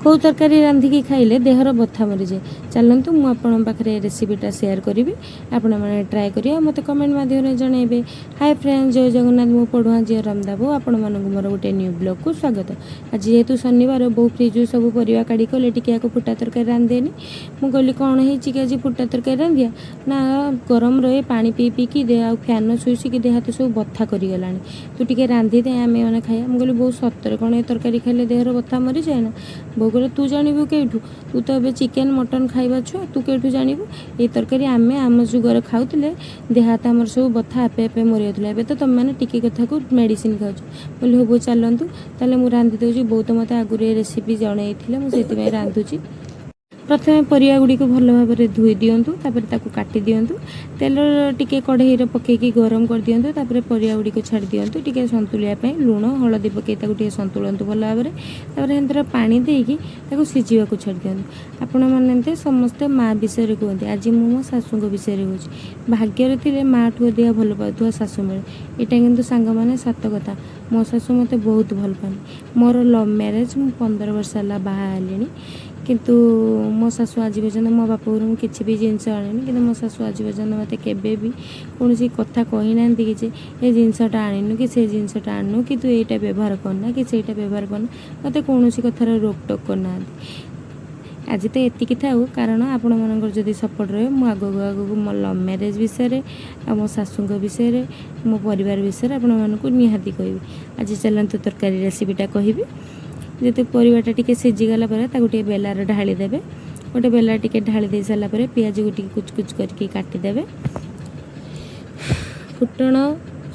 କେଉଁ ତରକାରୀ ରାନ୍ଧିକି ଖାଇଲେ ଦେହର ବଥା ମରିଯାଏ? ଚାଲନ୍ତୁ, ମୁଁ ଆପଣଙ୍କ ପାଖରେ ଏ ରେସିପିଟା ସେୟାର କରିବି। ଆପଣମାନେ ଟ୍ରାଏ କରିବେ ଆଉ ମୋତେ କମେଣ୍ଟ ମାଧ୍ୟମରେ ଜଣାଇବେ। ହାଏ ଫ୍ରେଣ୍ଡ, ଜୟ ଜଗନ୍ନାଥ। ମୁଁ ପଢ଼ୁଆ ଝିଅ ରମଦାବୁ, ଆପଣମାନଙ୍କୁ ମୋର ଗୋଟେ ନ୍ୟୁ ବ୍ଲଗ୍କୁ ସ୍ୱାଗତ। ଆଜି ଯେହେତୁ ଶନିବାର, ବୋଉ ଫ୍ରିଜ୍ରୁ ସବୁ ପରିବା କାଢ଼ି କଲେ, ଟିକେ ଆକୁ ଫୁଟା ତରକାରୀ ରାନ୍ଧିଦେନି। ମୁଁ କହିଲି, କ'ଣ ହେଇଛି କି ଆଜି ଫୁଟା ତରକାରୀ ରାନ୍ଧିବା? ନା, ଗରମରେ ପାଣି ପିଇ ପିଇକି ଦେହ ଆଉ ଫ୍ୟାନ୍ ଶୋଇ ଶୋଇକି ଦେହ ହାତ ସବୁ ବଥା କରିଗଲାଣି, ତୁ ଟିକେ ରାନ୍ଧିଦେ, ଆମେ ମାନେ ଖାଇବା। ମୁଁ କହିଲି, ବୋଉ, ସତରେ କ'ଣ ଏ ତରକାରୀ ଖାଇଲେ ଦେହର ବଥା ମରିଯାଏ ନା? ବୋଉ କହିଲେ, ତୁ ଜାଣିବୁ କେଇଠୁ? ତୁ ତ ଏବେ ଚିକେନ୍ ମଟନ୍ ଖାଇବା ଛୁଆ, ତୁ କେଇଠୁ ଜାଣିବୁ? ଏଇ ତରକାରୀ ଆମେ ଆମ ଯୁଗରେ ଖାଉଥିଲେ, ଦେହ ହାତ ଆମର ସବୁ ବଥା ଆପେ ଆପେ ମରିଯାଉଥିଲା। ଏବେ ତ ତୁମେମାନେ ଟିକେ କଥାକୁ ମେଡ଼ିସିନ ଖାଉଛ। କହିଲି, ହଉ ବୋଉ, ଚାଲନ୍ତୁ ତାହେଲେ, ମୁଁ ରାନ୍ଧି ଦେଉଛି। ବୋଉ ତ ମୋତେ ଆଗରୁ ଏ ରେସିପି ଜଣେଇଥିଲେ, ମୁଁ ସେଥିପାଇଁ ରାନ୍ଧୁଛି। ପ୍ରଥମେ ପରିବା ଗୁଡ଼ିକୁ ଭଲ ଭାବରେ ଧୋଇ ଦିଅନ୍ତୁ, ତାପରେ ତାକୁ କାଟି ଦିଅନ୍ତୁ। ତେଲ ଟିକେ କଢ଼େଇରେ ପକାଇକି ଗରମ କରିଦିଅନ୍ତୁ। ତାପରେ ପରିବା ଗୁଡ଼ିକୁ ଛାଡ଼ି ଦିଅନ୍ତୁ ଟିକେ ସନ୍ତୁଳିବା ପାଇଁ। ଲୁଣ ହଳଦୀ ପକାଇ ତାକୁ ଟିକେ ସନ୍ତୁଳନ୍ତୁ ଭଲ ଭାବରେ। ତାପରେ ସେଥିରେ ପାଣି ଦେଇକି ତାକୁ ସିଝିବାକୁ ଛାଡ଼ି ଦିଅନ୍ତୁ। ଆପଣମାନେ ଏମିତି ସମସ୍ତେ ମା ବିଷୟରେ କୁହନ୍ତି, ଆଜି ମୁଁ ମୋ ଶାଶୁଙ୍କ ବିଷୟରେ କହୁଛି। ଭାଗ୍ୟରେ ଥିଲେ ମାଆଠୁ ଅଧିକା ଭଲ ପାଉଥିବା ଶାଶୁ ମିଳେ। ଏଇଟା କିନ୍ତୁ ସାଙ୍ଗମାନେ ସତ କଥା। ମୋ ଶାଶୁ ମୋତେ ବହୁତ ଭଲ ପାଆନ୍ତି। ମୋର ଲଭ୍ ମ୍ୟାରେଜ୍, ମୁଁ 15 ବର୍ଷ ହେଲା ବାହା ହେଲିଣି। କିନ୍ତୁ ମୋ ଶାଶୁ ଆଜି ପର୍ଯ୍ୟନ୍ତ, ମୋ ବାପ ଘରୁ ମୁଁ କିଛି ବି ଜିନିଷ ଆଣିନି, କିନ୍ତୁ ମୋ ଶାଶୁ ଆଜି ପର୍ଯ୍ୟନ୍ତ ମୋତେ କେବେ ବି କୌଣସି କଥା କହିନାହାନ୍ତି କି ଯେ ଏ ଜିନିଷଟା ଆଣିନୁ କି ସେ ଜିନିଷଟା ଆଣିନୁ କି ତୁ ଏଇଟା ବ୍ୟବହାର କରନା କି ସେଇଟା ବ୍ୟବହାର କରନା। ମୋତେ କୌଣସି କଥାର ରୋକଟୋକ କରିନାହାନ୍ତି। ଆଜି ତ ଏତିକି ଥାଉ, କାରଣ ଆପଣମାନଙ୍କର ଯଦି ସପୋର୍ଟ ରହିବ, ମୁଁ ଆଗକୁ ଆଗକୁ ମୋ ଲଭ୍ ମ୍ୟାରେଜ୍ ବିଷୟରେ ଆଉ ମୋ ଶାଶୁଙ୍କ ବିଷୟରେ, ମୋ ପରିବାର ବିଷୟରେ ଆପଣମାନଙ୍କୁ ନିହାତି କହିବି। ଆଜି ଚାଲନ୍ତୁ, ତରକାରୀ ରେସିପିଟା କହିବି। ଯେତେ ପରିବାଟା ଟିକେ ସିଝିଗଲା ପରେ ତାକୁ ଟିକେ ବେଲାରେ ଢାଳି ଦେବେ। ଗୋଟେ ବେଲା ଟିକେ ଢାଳି ଦେଇ ସାରିଲା ପରେ ପିଆଜକୁ ଟିକେ କୁଚ କୁଚ କରିକି କାଟିଦେବେ। ଫୁଟଣ,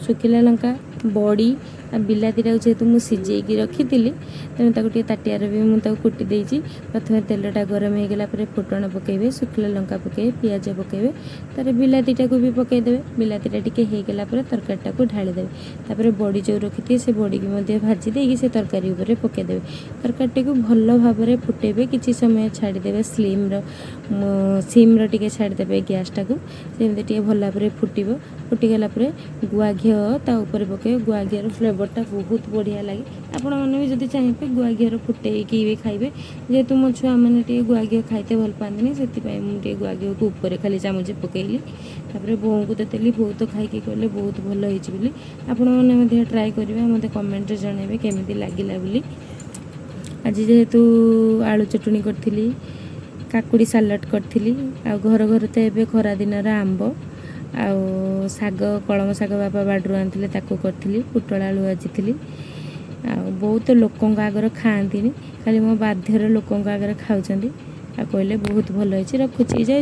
ଶୁଖିଲା ଲଙ୍କା, ବଡ଼ି ଆଉ ବିଲାତିଟାକୁ ଯେହେତୁ ମୁଁ ସିଝେଇକି ରଖିଥିଲି, ତେଣୁ ତାକୁ ଟିକେ ତାଟିଆରେ ବି ମୁଁ ତାକୁ କୁଟି ଦେଇଛି। ପ୍ରଥମେ ତେଲଟା ଗରମ ହେଇଗଲା ପରେ ଫୁଟଣ ପକାଇବେ, ଶୁଖିଲା ଲଙ୍କା ପକାଇବେ, ପିଆଜ ପକାଇବେ, ତାପରେ ବିଲାତିଟାକୁ ବି ପକାଇଦେବେ। ବିଲାତିଟା ଟିକେ ହେଇଗଲା ପରେ ତରକାରୀଟାକୁ ଢାଳିଦେବେ। ତାପରେ ବଡ଼ି ଯେଉଁ ରଖିଥିବେ, ସେ ବଡ଼ିକି ମଧ୍ୟ ଭାଜି ଦେଇକି ସେ ତରକାରୀ ଉପରେ ପକାଇଦେବେ। ତରକାରୀଟିକୁ ଭଲ ଭାବରେ ଫୁଟେଇବେ। କିଛି ସମୟ ଛାଡ଼ିଦେବେ, ସିମ୍ର ଟିକେ ଛାଡ଼ିଦେବେ ଗ୍ୟାସ୍ଟାକୁ, ସେମିତି ଟିକେ ଭଲ ଭାବରେ ଫୁଟିବ। ଫୁଟିଗଲା ପରେ ଗୁଆ ଘିଅ ତା ଉପରେ ପକାଇବେ। ଗୁଆ ଘିଅର ଫ୍ଲେଭରଟା ବହୁତ ବଢ଼ିଆ ଲାଗେ। ଆପଣମାନେ ବି ଯଦି ଚାହିଁବେ, ଗୁଆ ଘିଅର ଫୁଟେଇକି ବି ଖାଇବେ। ଯେହେତୁ ମୋ ଛୁଆମାନେ ଟିକେ ଗୁଆ ଘିଅ ଖାଇତେ ଭଲ ପାଆନ୍ତିନି, ସେଥିପାଇଁ ମୁଁ ଟିକେ ଗୁଆ ଘିଅକୁ ଉପରେ ଖାଲି ଚାମଚେ ପକାଇଲି। ତାପରେ ବୋଉଙ୍କୁ ତ ଦେଲି, ବୋଉ ତ ଖାଇକି କହିଲେ ବହୁତ ଭଲ ହେଇଛି ବୋଲି। ଆପଣମାନେ ମଧ୍ୟ ଟ୍ରାଏ କରିବେ, ମୋତେ କମେଣ୍ଟରେ ଜଣାଇବେ କେମିତି ଲାଗିଲା ବୋଲି। ଆଜି ଯେହେତୁ ଆଳୁ ଚଟଣି କରିଥିଲି, କାକୁଡ଼ି ସାଲାଡ଼ କରିଥିଲି, ଆଉ ଘର ଘରେ ତ ଏବେ ଖରା ଦିନର ଆମ୍ବ ଆଉ ଶାଗ, କଳମ ଶାଗ ବାପା ବାଡ଼ିରୁ ଆଣିଥିଲେ, ତାକୁ କରିଥିଲି। ପୋଟଳ ଆଳୁ ଭାଜିଥିଲି। ଆଉ ବହୁତ ଲୋକଙ୍କ ଆଗରେ ଖାଆନ୍ତିନି, ଖାଲି ମୋ ବାଧ୍ୟରେ ଲୋକଙ୍କ ଆଗରେ ଖାଉଛନ୍ତି ଆଉ କହିଲେ ବହୁତ ଭଲ ହେଇଛି। ରଖୁଛି, ଜୟ